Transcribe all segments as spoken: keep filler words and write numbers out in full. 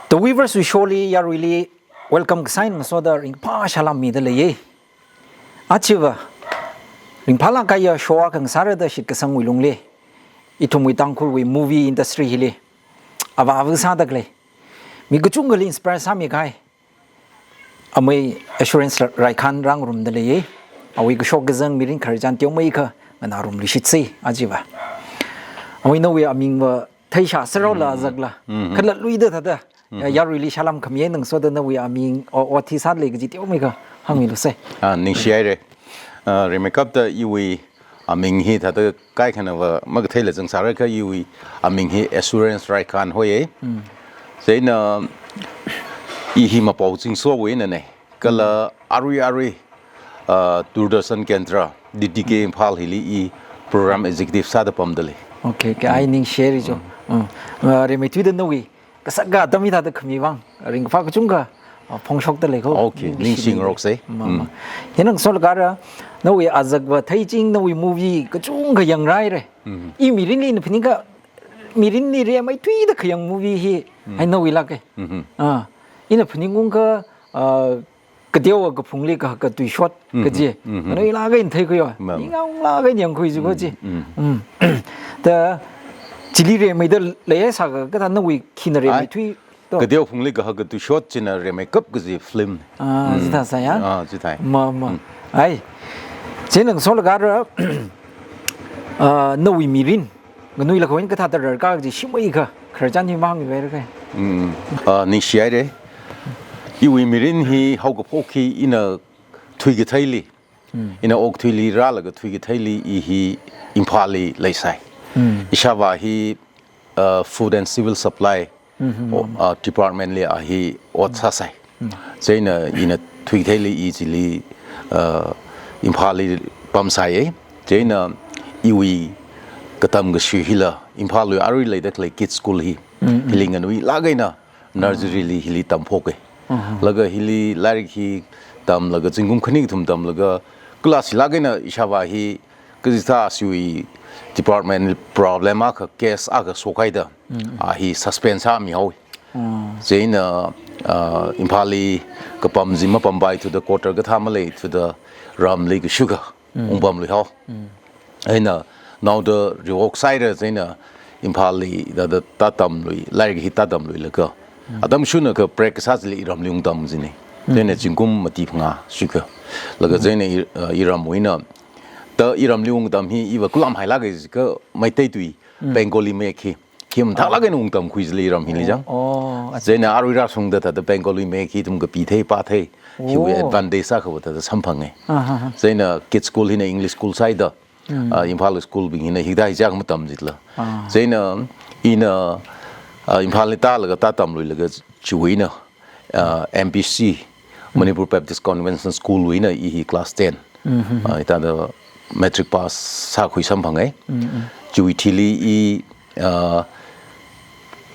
The Weavers wui showli yaruili welcome kasā eina ngasoda ringphā salām mida leiya. Achiva, ringphālāk kahaiya show akha ngasārada shitkasangwui lungli, ithumwui Tangkhulwui movie industry hili avā avā sāda khalei, mi kachungkhali inspire sāmi kahai amei Assurance Ra-, Raikhan rāngarumda leiya. Awui kashok kazang mirin khararchan teomeikha nganārumluishitsa achiva. Awui nawui amingva theishā sāraola, mm, azakla. Mm-hmm. Kala luida thāda, mm-hmm, ya, yaruili salām khami eina ngasoda nawui aming o, ot hi sālei kaji teomeikha hāngmilusa. Ah, ningshihaira. Ah, rimeikapta iwui aming hi thāda kaikhanava makatheila zangsārakha iwui aming hi Assurance Raikhan hoiya. Mm. Chieina i hi Mapao Chingso wuinana. Kala arui arui, ah, Doordarshan Kendra, D T K Imphal hili i program executive sāda pamda lei. Okay, okay, ai ningshihaira jo. Mm. Mm. Ah, rimeithuida nawui kasaka atam hithāda khami vang ringkaphā kachungkha, ah, phongshokda lei ko. Okay, ningshi, ningshingaroksa. Ma, ma. Mm. Hina ngasolaga ara, nawui azakva theiching nawui movie kachungkha yanghaira. Mm. I mirinli ina phaningakha, mirinli rimeithuida khayang movie hi, mm, hai nawuilāka. Mm-hmm. Ah, ina phaningungakha, ah, Kateowa kaphungli kahaka tuishot, mhm, kaji. Mhm. Nawuilāka eina theikhuiya. Ma'am. Ningaunglāka eina yangkhui ji ko ji. Mm, mm. Mm. Da chili rimeida leiya sākha, kathā nawui khina, ai, rimeithui to. Kateo phungli kahaka tuishot china rimeikap kaji film. Ah, mm, chithā sāya? Ah, chithāi. Ma, ma. Mm. Ai. Chieina ngasolaga ara, ah, nawui mirin nganuilakha eina kathāda rarka kaji shimeiakha khararchan hi mahāngmipaira kha. Mm. Ah, ningshihaira. Iwui mirin hi haokaphok hi ina thuikatheili, mm, ina okathuili rālaga thuikatheili i hi Imphalli leisai. Mm. Ishāvā hi, ah, Food and Civil Supply, mhm, o, ah, department li a hi ot sāsai. Mm. Chieina ina thuikatheili i chili, ah, Imphalli pamsaiya. Chieina iwui katam kashi hila Imphalwui arui leida khalei kids school hi. Mm, mm. Hili nganuilāk eina nursery li hili tamphoka. Mhm. Laga hili lairik hi tamlaga zingkum khani kathum tamlaga class lāk eina ishāvā hi kazitha ashiwui department problem akha, case akha shokhaida, mm, a hi suspend sāmihaowa. Mm. Chieina, ah, Imphalli kapam chi mapampaithuda quarter kathā maleithuda ramli kashukha, mm, ungpamluihao. Mm. Eina naoda riwok sāhaira chieina Imphalli thāda tātamlui, lairik hi tātamluilaga. Mm. Atam shunakha break kasā chili iramli ungtam kajina. Mm. Chieina zingkum mati phangā shukha. Laga, mm, chieina i, ah, iramwui eina. Da iramli ungtam hi iva kulam hailāka jiakha Meitei tui, mm, Bengali mayek hi. Khi mathālāk eina ungtamkhui chili iram hili chang. Oh, acha. Chieina arui rāshungda thāda Bengali mayek hi ithum kapithei pāthei. Hiwui, oh, advantage akha va thāda samphanga. Ah, ha, ha. Chieina kids school hina English school sāhaida, mm, ah, Imphal school bing hina hikathā hichak matam jitla. Ah. Chieina ina, ah, Imphalli tālaga tātamluilaga chiwui eina, ah, M P C, mm, Manipur Baptist Convention School wui eina i hi class ten. Mhm. Ah, hithāda matric pass sākhui samphanga. Mm, mm. Chiwui thili i, ah,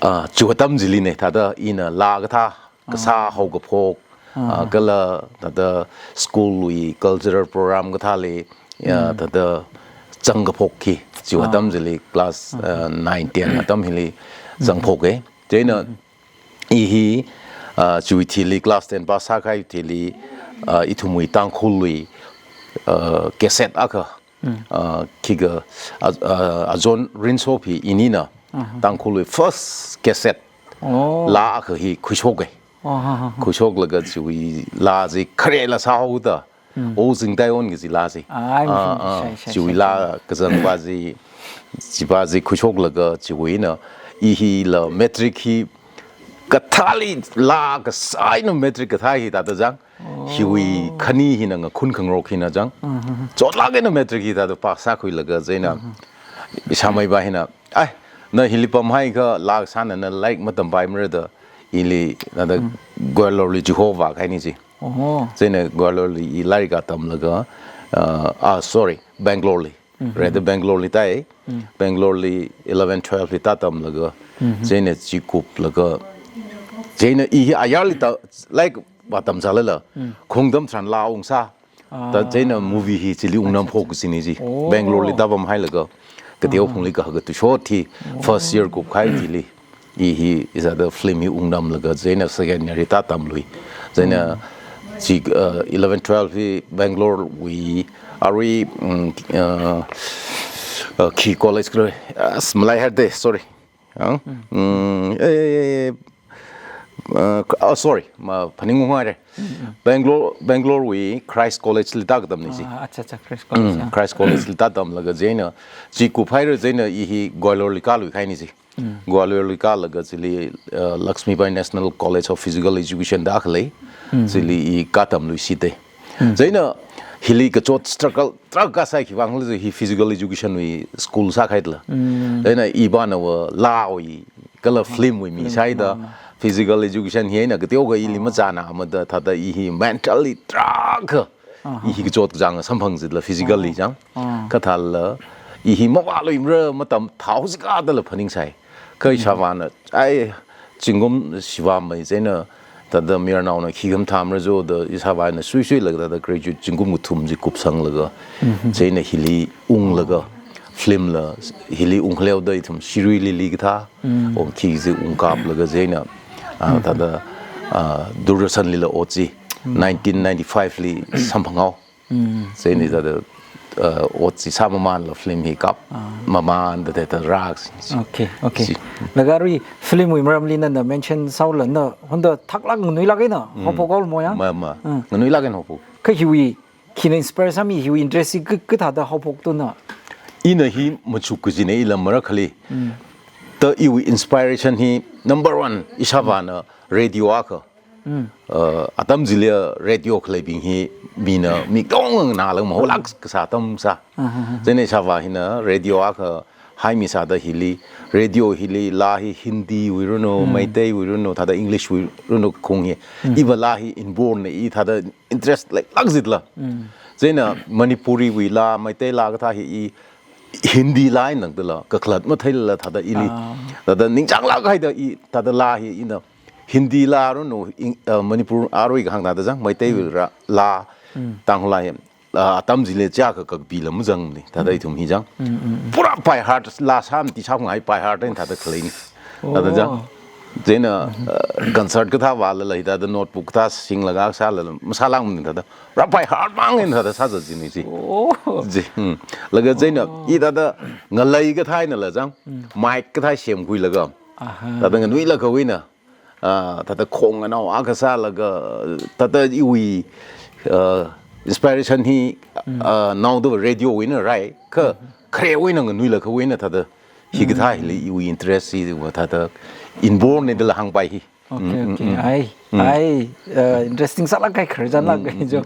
ah, chiwui atam chilina thāda ina laa kathā kasā, ah, haokaphok, ah, ah, kala thāda school wui cultural program kathāli, ya, mm, thāda zangkaphok hi, chiwui, ah, atam chili class, ah, ah, nine, ten atam hili, mm, zangphoka. Chieina, mm, i hi, ah, chiwui thili class ten pass sākahai thili, ah, ithumwui Tangkhulwui, ah, cassette akha, mm, ah, khikha, ah, ah, Azon Rinso hi inina, aha, Tangkhulwui first cassette, oh, laa akha hi khuishoka. Oh, ha, ha, ha. Khuishoklaga chiwui laa chi kharela sāhaoda, mm, O Zingtaiwon kaji laa chi. Ai, ah, mm, ah, shai, shai, chiwui shai, laa shai. Kazangpa chi, chipa chi khuishoklaga chiwui eina i hila matric hi kathāli laa kasā eina matric kathā hi thāda chang. Oh. Hiwui khani hina ngakhun khangarok hina chang. Mhm. Chotlāk eina matric hi thāda pass sākhuilaga chieina. Mhm. Ishāmeipa hina, "Ai, na hili pamhaiakha laa kasā nana lairik matampai mara da ili nada, mm, Gwaliorli chihova kahaina," ji. Oh. Chieina Gwaliorli i lairik tamlaga, ah, ah, sorry, Bangaloreli. Mhm. Rāda Bangaloreli tāi. Mm. Bangaloreli eleven, twelve li tātamlaga. Mhm. Chieina chikuplaga. Chieina i hi ayarli ta, lairik vātamsālala. Mm. Khongtam tharan laa ungsā. Ah. Da chieina movie hi chili ungnamphoka kajina ji. Oh. Bangaloreli tāpamhailaga. Kateo, ah, phungli kahaka tuishot hi. Oh. First year kupkahai thili. I hi, is that the film hi ungdamlaga, chieina second year hi tātamlui. Chieina, chi, uh, eleven twelve hi Bangalore wui, arui, mm, uh, uh, khi college kre, uh, malai har de, sorry. Huh? Mm, eh, eh, eh, uh, oh, sorry, ma, phaningung haire. Bangalore, Bangalore wui Christ College li tākatamni chi. Ah, acha, acha, Christ College, Mm, ah. Christ College li tātamlaga chieina, chi kuphaira chieina i hi Gwalior li kālui kahaini chi. Gwalior li kālaga chili, uh, Lakshmibai National College of Physical Education da khalei, chili i kātamluishit de. Chieina hili kachot struggle, struggle kasā khiwuivang chi hi physical education wui school sākahaila. Chieina i bana va laa wui, kala film wui mi sāhaida, physical education hi eina kateokha ili machāna mada thāda i hi mentally struggle. I hi kachot kachāng samphang chitla physically chang. Kathāla, i hi mavāluimara matam thao chikha dala phaningsai. Kha ishāvāna, ai, zingkum shivā mai chieina, thāda mayarnaona khi khamathāmara jo da ishāvāna suisuilaga thāda graduate zingkum kathum chi kupsanglaga. Chieina hili unglaga, film la, hili ungkhaleoda ithum Shirui Lily kathā, ong khi chi ungkaplaga chieina, ah, thāda, ah, Doordarshan lila ot chi, nineteen ninety-five li samphanghao. Chieina thāda, uh, ot chi sāmamānla film hi kap mamānda thāda rāsi. Okay, okay. Chi. Laga arui film wui maramli nana mention sāhaola na honda thaklāk nganuilāk eina haophok haowa mo ya? Ma, ma. Nganuilāk eina haophok. Kha hiwui, khina inspire sāmi hiwui interest hi ka, kathāda haophokto na? Ina hi machuk kajina ila marakhali. Ta iwui inspiration hi number one ishāvāna radio akha. Uh, atam chili radio khaleibing hi mina mi katonga nganālaga maholāk kasā atam sā. Chieina ishāvā hina radio akha haimi sāda hili, radio hili laa hi Hindi wui ranu, Meitei wui ranu, thāda English wui ranu khaung hi. Iva laa hi inborn na i thāda interest leilāk chitla. Chieina Manipuri wui laa, Meitei laa kathā hi i Hindi laa eina tangdala, kakhalat matheilala thāda ili. Thāda ningchānglāk haida i, thāda laa hi ina Hindi laa ranu, Eng-, uh, Manipur arui kahāng thāda chang, Meitei wui ra, laa, Tangkhul laa hi, uh, atam chili chiyākha kakapila mazangmani, thāda ithum hi chang. Pura by heart, laa sāmati sāngai by heart eina thāda khaleini. Thāda chang. Chieina, uh, concert kathā vālala, thāda notebook kathā singlaga sālala, masālāngmani thāda. Pura by heart mang eina thāda sāzat chini chi. Chi, hmm. Laga chieina, i thāda ngalei kathā einala chang, mic kathā semkhuilaga. Thāda nganuilāk kahai eina, ah, thāda khong nganao akha sālaga, thāda iwui, ah, inspiration hi, ah, naoda radio wui eina rai, kha, kharewui eina nganuilāk kahai eina thāda, hikathā hili iwui interest hiva thāda inborn na dala hāngpai hi. Okay, okay. Ai, ai, uh, interesting sālāk kahai, khararchanlāk kahai jo.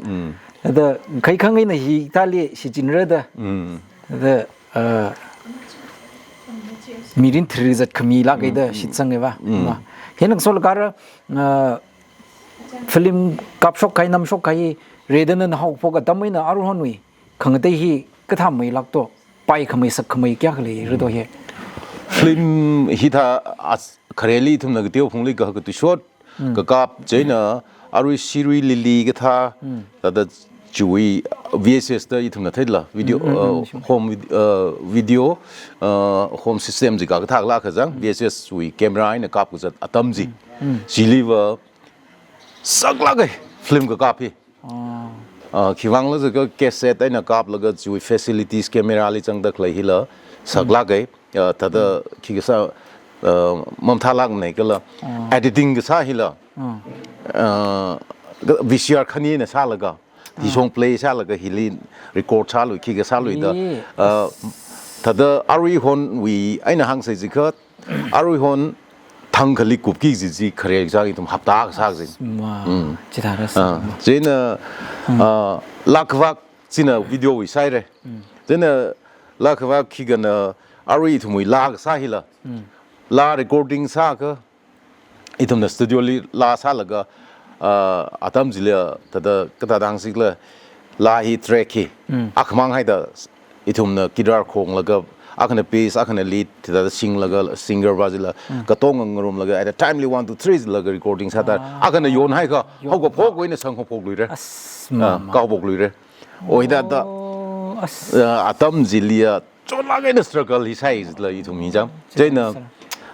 Thāda, kaikhang eina hithāli shichinra da. Thāda, uh, mirin thri zat khamilāk kahai da shitsangva. Ma. Hina solaga ra, uh, film kapshok kahai, namshok kahai, rāda nana haophok atam eina aruihonwui khangatei hi kathā mailākto, pai khamei sak khamei kayākha leira to hi? Film hithā as khareli ithumna kateo phungli ka, katui shot, kakap, chieina arui Shirui Lily kathā, thāda chiwui V S S da ithumna theila, video, uh, home vid-, uh, video, uh, home system chi kakathā lākha chang, V S S wui camera eina kap kazat atam chi. Chiliva saklāk kahai film kakap hi. Ah, khiwuivang khala jiakha cassette eina kaplaga chiwui facilities camera li zangda khalei hila saklāk kahai, ah, thāda khi kasā, ah, mamathālākmana kala editing kasā hila, ah, V C R khani eina sālaga, hishong play sālaga hili record sālui, khi kasālui da, ah, thāda aruihonwui eina hāngsei jiakha, aruihon thangkhali kupki kaji chi khare chang ithum hapta akha sā kaji. Ma, chithāra sā. Ah, chieina, ah, laa khavak china video wui sāhaira. Chieina laa khavak khikha na arui ithumwui laa kasā hila. Laa recording sākha, ithumna studio li laa sālaga, ah, atam chili, ah, thāda, kathāda hāngsi khala, laa hi track hi akhamang haida, ithumna guitar khonglaga, akhana bass, akhana lead, thāda singlaga, singer va chila, katonga ngarumlaga, at a timely one, two, three laga recording sāda, akhana yon haikha, haokaphok eina sanghaophokluira. As, ah, ma, ma, kaophokluira. Oi thāda, oh, as, ah, atam chili, ah, chotlāk eina struggle hi sāi jila ithum hi chang. Chieina,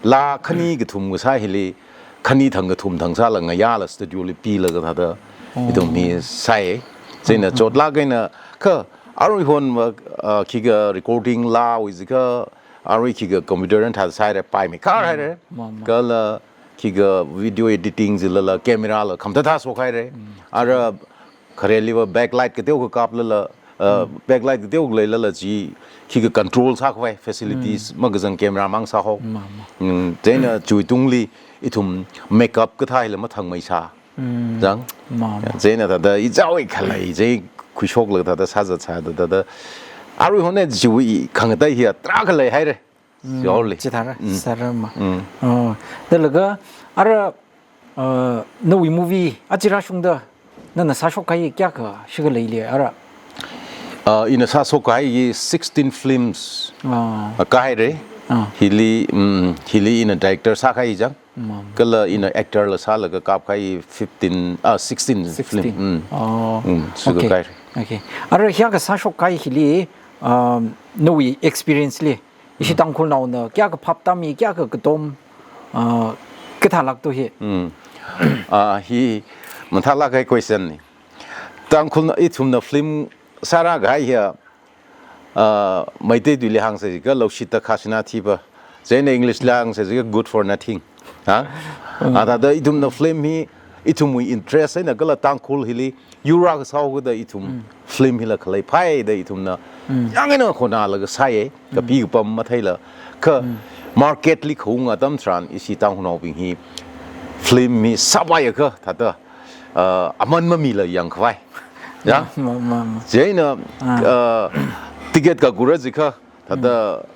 laa khani kathum kasā hili, khani thang kathum thang sāla ngayāla studio li pilaga thāda, ithum hi sāi. Chieina chotlāk eina, kha, arui hon ma, ah, khikha recording laawui jikha, arui khikha computer eina thāda sāhaira, paimei khar haira. Ma, ma. Kala, khikha video editing jilala, camera la, khamtathā shok haira. Ara, khareliva backlight kateokha kaplala, uh, backlight kateo leilala chi, khikha control sākhavai facilities, makazang camera mang sāhao. Ma, ma. Mm, chieina chiwui tungli ithum makeup kathā hila mathangmeisā. Zang? Ma, ma. Chieina thāda ichāwui khalei chi khuishoklaga thāda sāzat sāda thāda. Arui hon chiwui khangatei hi tarākha leihaira. Surely. Chithāra, sāra ma. Oh, da laga, ara, uh, nawui movie, aja rāshungda, nana sāshok kahai kayākha shikha leili, ara? Uh, ina sāshok kahai hi sixteen films. Ah. Uh, kahaira. Ah. Hili, mm, hili ina director sākahai chang. Ma, ma. Kala ina actor la sālaga kapkahai fifteen, ah, sixteen film. Sixteen. Mm. Oh. Mm, suka okay. Kahaira. Okay. Ara hiyākha sāshok kahai hili, um, nawui experience li, ishi Tangkhulnaona kayākha phaptāmi, kayākha katom, ah, kathālāk to hi. Mm. Ah, hi mathālāk kahai question ni. Tangkhulna ithumna film sārākahai hi, ah, Meitei tuili hāngsa jikha, "Loushitda khasina thiba." Chieina English li hāngsa jikha, "Good for nothing." Ha? Ah, thāda ithumna film hi, ithumwui interest eina kala Tangkhul hili, yur rākasā haokida ithum film hila khalei phāi da ithumna. Yāng eina khonalaga sāi, kapi kapam matheila. Kha market li khaung atam tharan ishi Tangkhulnaobing hi film hi sāpaiakha thāda, uh, aman mamila yangkhavai. Ya? Ma, ma, ma. Chieina, uh, ticket kakura jikha thāda,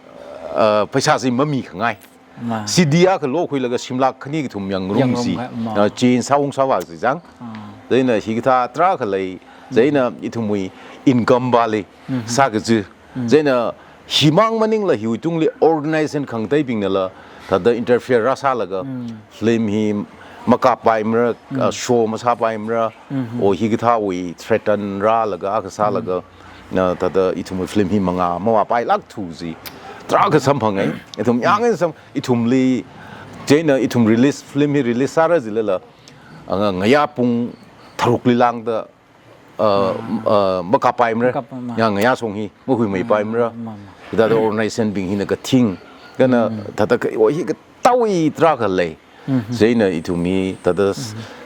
uh, pheisā chi mamikhangai. Ma. C D akha lokhuilaga shimlāk khani kathum yangrumsi. Yangrumkha, ma. Uh, chin sāung sāvā chi chang. Ah. Chieina hikathā tarākha lei. Chieina ithumwui income vali sākaji. Chieina himang maningla hiwui tungli organization khangateibingnala thāda interfere rāsālaga film hi makappaimara, uh, show masāpaimara, o hikathāwui threaten rālaga, akha sālaga, na thāda ithumwui film hi mangā mavāpailākthu chi tarākha samphangai. Ithum yāng eina sam, ithumli, chieina ithum release, film hi release sāra jilala, ah, ngayā pung tharukli lāngda, uh, uh, makappaimara. Makappaimara. Ya, ngayā shong hi mahuimeipaimara. Ma, ma. Thāda organization bing hina kathing. Kha na thāda ka, o hi katāwui tarākha lei. Chieina ithum hi thāda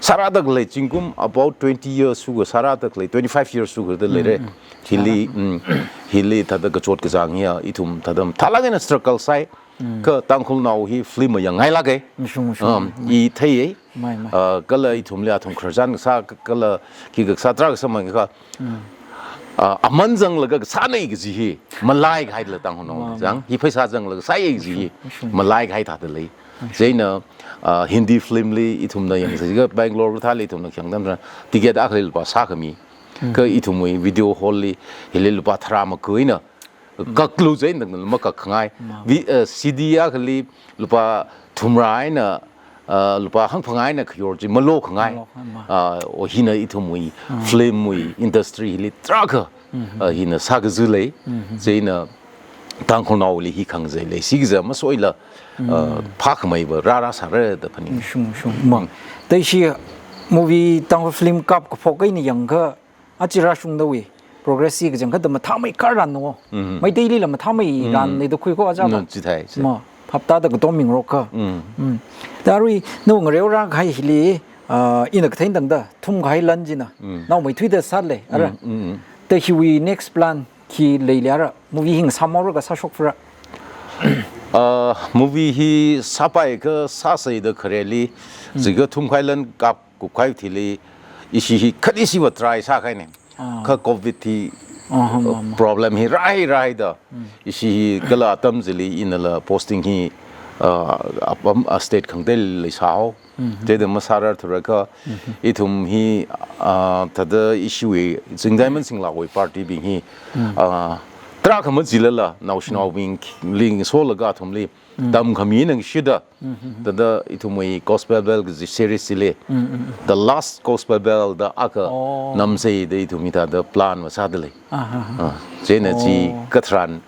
sārāda khalei zingkum about twenty years shuga sārāda khalei, twenty-five years shuga da leira. Hili, mm, hili thāda kachot kachāng hiya, ithum thāda mathālāk eina struggle sāi. Kha Tangkhulnao hi film yangngailāka. Mashung, mashung. Um, i theiya. Mai, mai. Uh, kala ithumli athum khararchan kasā, kala khikha kasā tarākha sāmang kha. Uh, aman zanglaga kasāna kaji hi malaihaila Tangkhulnao. Ma, ma. Chang, hi pheisā zanglaga sāya kaji hi. Mashung, mashung. Malaihai thāda lei. Chieina, uh, Hindi film li ithumna yangsa jikha Bangalore kathāli ithumna khayang atam tharan ticket akhali lupā sākhami. Kha ithumwui video hall li hili lupā tharā makuina kaklu chieina tangna makakhangai. Ma. Vi-, uh, C D akhali lupā thumrā eina, uh, lupā hangphangā eina khayor chi malokhangai. Malokhangai, ma. Uh, o hina ithumwui film wui industry hili tarākha, uh, hina sākaji lei. Chieina Tangkhulnaoli hi khangazei lei. Sikaja masoila, uh, phākhameiva rārā sāra da phaning. Shung, shung. Ma. Taishi movie Tangkhul film kap kaphok eina yangkha, aja rāshungdawui progress hi kachangkhatta mathāmei kharan no. Meiteilila mathāmei ran nei da khuiko aja ba. No, chithei, chithei. Ma, phaptāda katom mingrok kha. Mm. Da arui, no ngareo rākahai hili, ah, ina kathei tangda, thumkahai lan china. Naomeithuida sālei, ara. Da hiwui next plan khi leili ara, movie hi ngasāmhaora ka sāshok phara. Ah, movie hi sāpaikha sāsei da khareli, jikha thumkahai lan kap kupkahai thili, ishi hi khatishiva try sākahaina. Ah. Kha covid hi, ah, ha, ma, ma, problem hi rāhai rāhaida. Ishi hi kala atam chili inala posting hi, ah, apam, ah, state khangateili leisāhao. Chieina masārar thurakha, ithum hi, ah, thāda ishiwui, Zingdaiman Singlakvai party bing hi, ah, tarākha majilala, naoshinaobingli ngasolaga athumli, tamkhami nangshida, thāda ithumwui Gospel Bell kaji series chili, The Last Gospel Bell da akha namsei da ithum hi thāda plan masāda lei. Ah, ha, ha. Ah, chieina chi katharan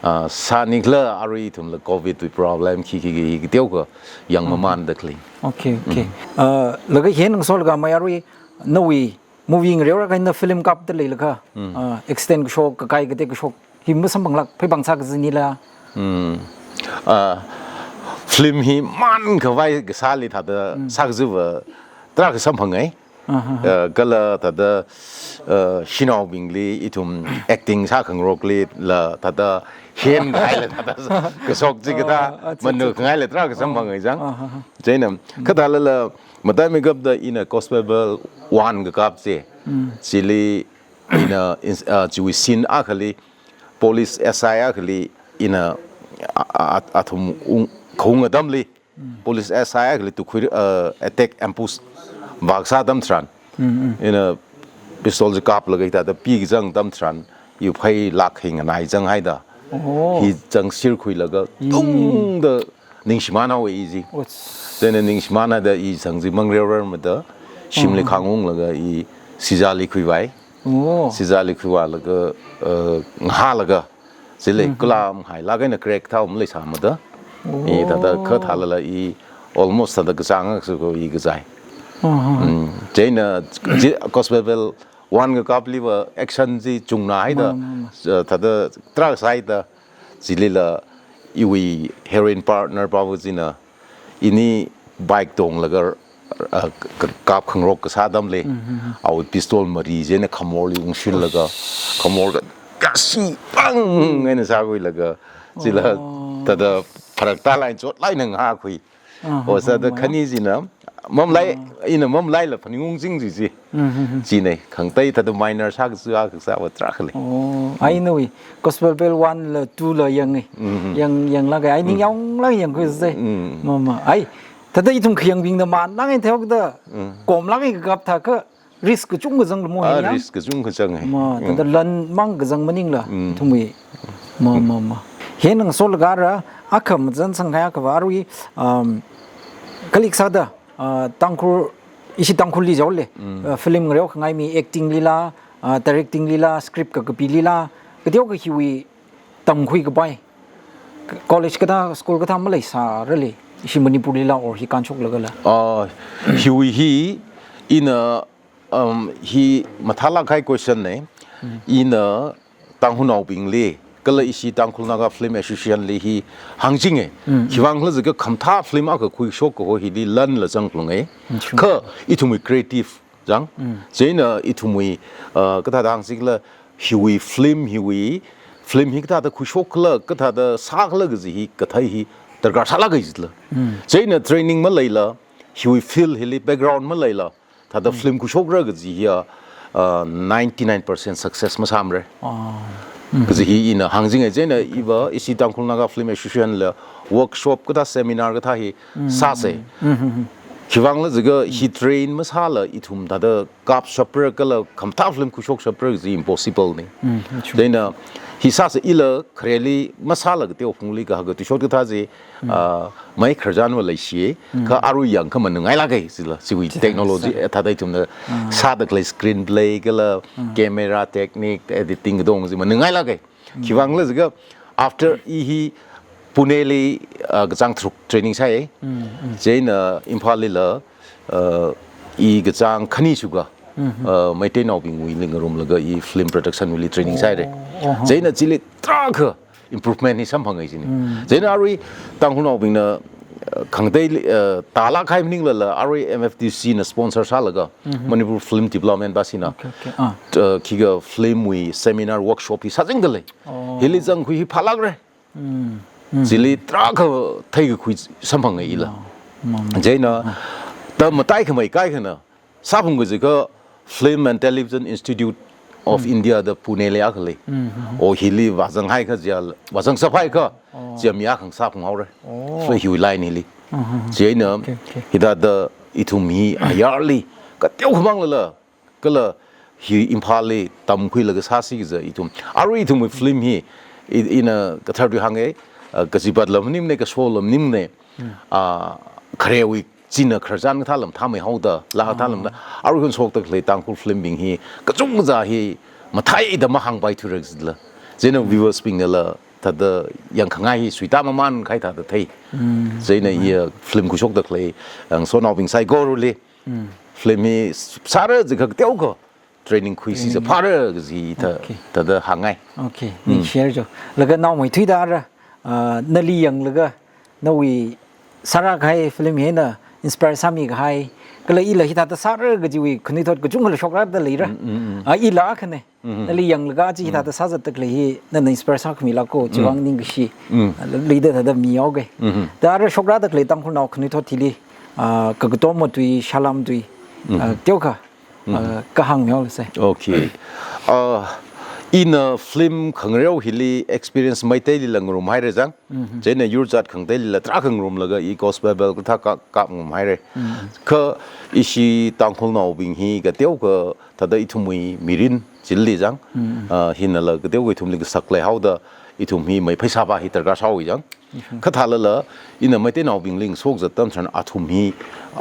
Ah, sānikhala arui ithumla covid wui problem khi khi khi khi teokha yang mamānda khalei. Okay, okay. Uh, laga hi ngasoklaga mai arui nawui movie ngareora kahaina film kapda leilakha, uh, extend kashok, kakai katei kashok hi masamphanglāk, phei pāng sā kazinila. Hmm. Ah, film hi mānkhavai kasāli thāda sā kaziva tarākha samphangai. Aha. Uh, kala thāda, uh, shanaobingli ithum acting sākhangaroklila thāda hengaila thāda kashok chi kathā, ah, ah, manu khangaila tarākha samphangai chang. Aha. Chieina kathālala mataimeikapta ina Gospel Bell one kakap chi. Chili ina ins-, ah, chiwui scene akhali police S I akhali ina a, a, a, athum ung, khaung atamli police S I akhali tukhui, uh, attack ambush vākasā atam tharan. Ina pistol chi kaplaga hithāda pikazang atam tharan, iwui phei lāk hi nganai chang haida. Oh. Hi chang sirkhuilaga tungda ningshimānhaowa i chi. Chieina ningshimānhaida i chang chi mangareorarmada shimli khāngunglaga i sizāli khuivai. Oh. Sizāli khuivālaga, uh, ngahālaga. Chili kulam hailāk eina crack thao maleisāmada. Oh. I thāda kathālala i almost thāda kachāng akha sāko i kazai. Aha. Mm. Chieina chi Gospel Bell one kakapliva action chi chungna haida, uh, thāda tarākha sāhaida, chilila iwui heroine partner pava china ini bike tonglaga, uh, k-, k-, kapkhangarok kasā atamli, awui pistol mari china khamorli ungshillaga, khamor ka, kashi pāng eina sākhuilaga, chila thāda pharaktālāk eina chotlāk eina ngahākhui. Osa da khani china, mamlai, ina mamlaila phaningung ching chi chi. China, khangatei thāda minor sā kachi akha sāva tarākha lei. Oh, ai nawui Gospel Bell one la two la yangi. Yang, yanglāka, ai ning yanglāk yangkhui sai. Mama, ai, thāda ithum khayangbingna manlāk eina theokda, komlāk eina kakap thākha, risk kachungkha zanglu mo. Ah, hina yang? Risk kachungkha zang hai. Ma, thāda lan mang kazang maningla, ithumwui. Ma, ma, ma. Hi ngasoklaga ara, akha mazan sanghai akhava arui, um, kalik sāda, uh, Tangkhul, ishi Tangkhulli jaole, uh, film ngareokhangai mi acting lila, uh, directing lila, script kakapilila, kateokha hiwui tamkhui kapai. College kathā, school kathā maleisārale, ishi Manipurlila or hi kānshoklagala. Ah, hiwui hi, ina, um, hi mathālāk kahai question ne. Ina Tangkhulnaobingli, kala ishi Tangkhul Naga Film Association li hi hāngchinge. Khiwuivang khala jiakha khamathā film akha khuishok kaho hili lanla zangphalunge. Kha ithumwui creative chang. Chieina ithumwui, uh, kathāda hāngsi khala hiwui film, hiwui film hi kathāda khuishok khala, kathāda sākhala kaji hi, kathei hi darkar sālāka jila. Chieina training maleila, hiwui field hili background maleila, thāda film khuishokra kaji hiya, uh, ninety-nine percent success masāmare. Ah. Kaji hi ina hāngchinge. Chieina iva ishi Tangkhul Naga Film Association la workshop kathā seminar kathā hi sāse. Khiwuivang khala jiakha hi train masāla ithum thāda kapshapra kala khamathā film khuishokshapra kaji impossible ne. Chieina hi sāse ila khareli masāla kateo phungli kahaka tuishot kathā chi, ah, mai khararchanva leishi, kha arui yangkha manungngailāka jila, chiwui technology, eh, thāda ithumna sāda khalei screenplay kala camera technique, editing katong chi manungngailāka. Khiwuivang khala jiakha after i hi Pune li, ah, kachāng tharuk training sāi. Chieina Imphalli la, ah, i kachāng khani shuka, ah, Meiteinaobingwuili ngarumlaga i film production wuili training sāire. Chieina chili tarākha improvement hi samphangai chini. Chieina arui Tangkhulnaobingna, uh, khangatei, uh, tālāk kahai maninglala arui M F D C na sponsor sālaga Manipur Film Development Bashina, okay, okay, ah, uh, khikha film wui seminar workshop hi sāzingda lei. Oh. Hili zangkhui hi phālākre. Chili tarākha theikakhui samphangai ila. Chieina ta mataikhamei kaikhana sāphung kajiakha Film and Television Institute of India da Pune li akha lei. O hili vāzanghai kajiala, vāzangshap haikha, chia mi akha sāphunghaore. So hiwui line hili. Chieina, okay, okay, hithāda ithum hi ayarli kateokha manglala, kala hi Imphalli tamkhuilaga sāsi kaja ithum. Arui ithumwui film hi, i, ina kathar tui hānge, ah, kazipatla maningmane, kasola maningmane, ah, kharewui china khararchan kathāla mathāmeihaoda, laa kathāla mathā. Arui khon shokda khalei Tangkhul film bing hi, kachungkha hi, matheida mahāngpaithuira kajila. Chieina viewers bingnala, thāda yangkhangai hi suita mamān kahai thāda thei. Chieina iya film khuishokda khalei, yang sonaobing saikorali film hi sāra jiakha teokha training khuisi jiakha phāra kaji thā, Okay. thāda hāngngai. Okay, ningshi haira jo. Laga naomeithuida ara, ah, nali yanglaga, nawui sāra kahai film hina inspire sāmi kahai, kala ila hithāda sāra kajiwui khanuithot kachungkhala shokrada leira. Ah, ila akhana. Nali yanglaga chi hithāda sāzatda khalei hi, nana inspire sākhami lako, chivang ningkashi. Leida thāda mihaoga. Da ara shokrada khalei Tangkhulnao khanuithot hili, ah, kakatom matui, shalam tui, ah, teokha, ah, kahāng mihaola sai. Okay. Ah, ina film khangareo hili experience Meiteilila ngarumhaira jang. Chieina yurzat khangateilila tarākha ngarumlaga i Gospel Bell kathā kap, kap ngarumhaira. Kha ishi Tangkhulnaobing hi kateokha thāda ithumwui mirin chili jang. Ah, hinala kateokha ithumli kasak leihaoda ithum hi mei pheisā va hi darkar sāhaowa jang. Kathālala ina Meiteinaobingli shokzat atam tharan athum hi,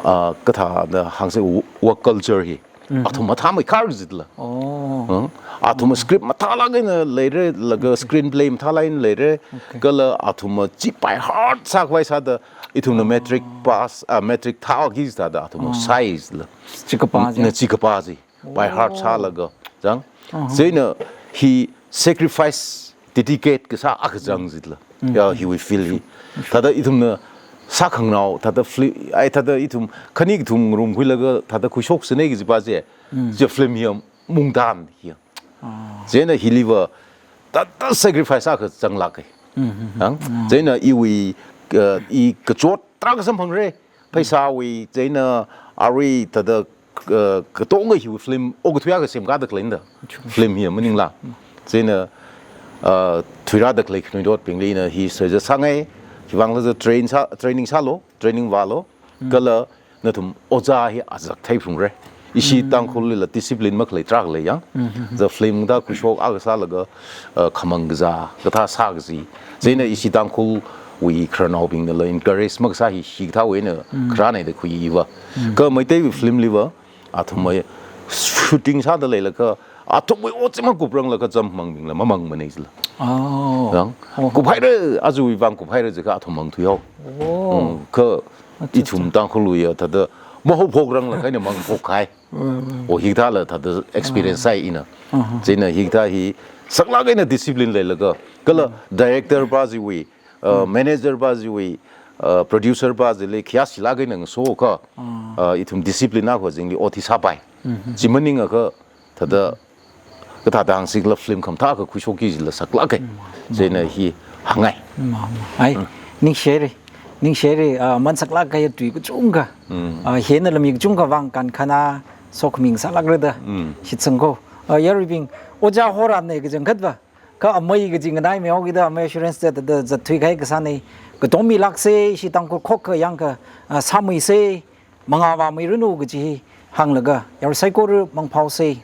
ah, kathāda hāngsa wo-, work culture hi. Athum mathāmei khar jitla. Oh. Huh? Athum script mathālāk eina leira, laga screenplay mathālāk eina leira. Okay. Kala athum chi by heart sākhavai sāda ithumna matric pass, ah, matric thāki sāda athum sāi jila. Chi kapā chi. Na chi kapā chi. By heart sālaga. Jang. Chieina hi sacrifice, dedicate kasā akha jang jitla. Ya, hiwui film hi. Thāda ithumna sākhanganao, thāda fli-, ai thāda ithum khani kathum ngarumkhuilaga, thāda khuishoksāna kaji pa chi. Chi film hi mungdan hi. Chieina hiliva thāda sacrifice akha zanglāka. Jang. Chieina iwui, uh, i kachot tarākha samphangra. Pheisāwui, chieina arui thāda, uh, katonga hiwui film okathui akha semkāda khaleina da. Film hi maningla. Chieina, uh, thuirāda khalei khanuithotbingli ina hi sāza sāngai, hivangla sā train sā, training sālu, training vālu, kala nathum ojā hi azak theiphungra. Ishi Tangkhullila discipline makhalei tarākha lei jang. The film da khuishok akha sālaga, uh, khamang kazā, kathā sā kaji. Chieina ishi Tangkhulwui khararnaobingnala encourage makasā hi, hikathāwui eina kharāna da khuiya iva. Kha Meitei film liva, athum mai shooting sāda leilaga, athumwui ot chi makupranglaga chammangbingla mamangmana jila. Oh. Jang, kuphaira, aja iwui vang kuphaira jiakha athum mangthuihao. Oh. Mm, kha ithum Tangkhulwui ya thāda mahaophokranglakha eina mangphok kahai. Oh, hikathāla thāda experience sāi ina. Chieina hikathā hi saklāk eina discipline leilaga. Kala director pa chiwui, uh, manager pa chiwui, uh, producer pa chili khayā shilāk eina ngasokha, uh, ithum discipline akha chingli ot hi sāpai. Chi maningakha thāda kathāda hāngsi khala film khamathā akha khuishokki jila saklāka. Chieina hi hāngngai. Ai, ningshi haira. Ningshi haira, ah, man saklāk kahai tui kachungkha. Ah, hina lam kachungkha vang kankhana, sokhami sālākra da. Shitsangko. Ah, yaruibing, ojā horāna kachangkhatva. Kha amei kaji nganai mihaokida, amei assurance da, da, da, zatthui kahai kasāna. Katom milāksa, ishi Tangkhul khokkha yangkha, ah, sāmeisa, mangā vāmeiranu kaji hi hānglaga, yarui saikora mangphaosa.